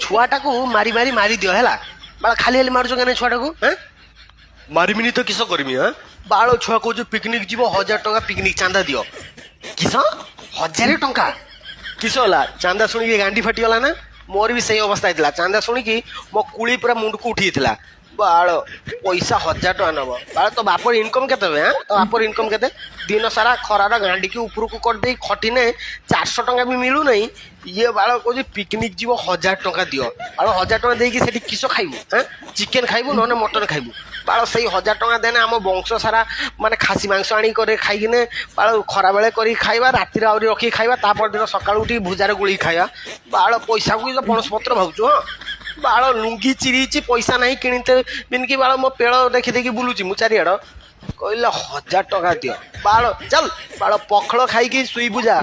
ଛୁଆଟାକୁ ମାରି ମାରି ମାରି ଦିଅ ହେଲା। ବାଳ ଖାଲି ଖାଲି ମାରୁଛ କେନେ ଛୁଆଟାକୁ? ହାଁ, ମାରିମିନି ତ କିସ କରିମି? ହାଁ, ବାଳ ଛୁଆ କହୁଛୁ ପିକନିକ ଯିବ, 1000 ଟଙ୍କା ପିକନିକ ଚାନ୍ଦା ଦିଅ। କିସ, 1000 ଟଙ୍କା? କିସ ହେଲା, ଚାନ୍ଦା ଶୁଣିକି ଗାଣ୍ଡି ଫାଟିଗଲା ନା? ମୋର ବି ସେଇ ଅବସ୍ଥା ହେଇଥିଲା। ଚାନ୍ଦା ଶୁଣିକି ମୋ କୁଳି ପୁରା ମୁଣ୍ଡକୁ ଉଠି ଯାଇଥିଲା। ବାଳ ପଇସା 1000 ଟଙ୍କା ନବ। ବାଳ ତୋ ବାପର ଇନକମ୍ କେତେ ବେ? ହାଁ, ତୋ ବାପର ଇନକମ୍ କେତେ? ଦିନ ସାରା ଖରାର ଗାଣ୍ଡିକି ଉପରକୁ କରିଦେଇ ଖଟିନେ 400 ଟଙ୍କା ବି ମିଳୁନାହିଁ। ଇଏ ବାଳ କହୁଛି ପିକନିକ ଯିବ, 1000 ଟଙ୍କା ଦିଅ। ବାଳ 1000 ଟଙ୍କା ଦେଇକି ସେଠି କିସ ଖାଇବୁ? ହାଁ, ଚିକେନ ଖାଇବୁ ନହେଲେ ମଟନ ଖାଇବୁ। ବାଳ ସେଇ 1000 ଟଙ୍କା ଦେନେ ଆମ ବଂଶ ସାରା ମାନେ ଖାସି ମାଂସ ଆଣିକି କରି ଖାଇକିନେ ବାଳ ଖରାବେଳେ କରିକି ଖାଇବା, ରାତିରେ ଆହୁରି ରଖିକି ଖାଇବା, ତା ପରଦିନ ସକାଳୁ ଉଠିକି ଭୁଜାରେ ଗୋଳିକି ଖାଇବା। ବାଳ ପଇସାକୁ ତ ପଣସ ପତ୍ର ଭାବୁଛୁ? ହଁ, ବାଳ ଲୁଙ୍ଗି ଚିରିଛି, ପଇସା ନାହିଁ କିଣିତେ ବିନିକି। ବାଳ ମୋ ପେଳ ଦେଖି ଦେଖି ବୁଲୁଛି ମୁଁ ଚାରିଆଡ଼। କହିଲେ 1000 ଟଙ୍କା ଦିଅ। ବାଳ ଚାଲ, ବାଳ ପଖାଳ ଖାଇକି ଶୋଇବୁ ଯା।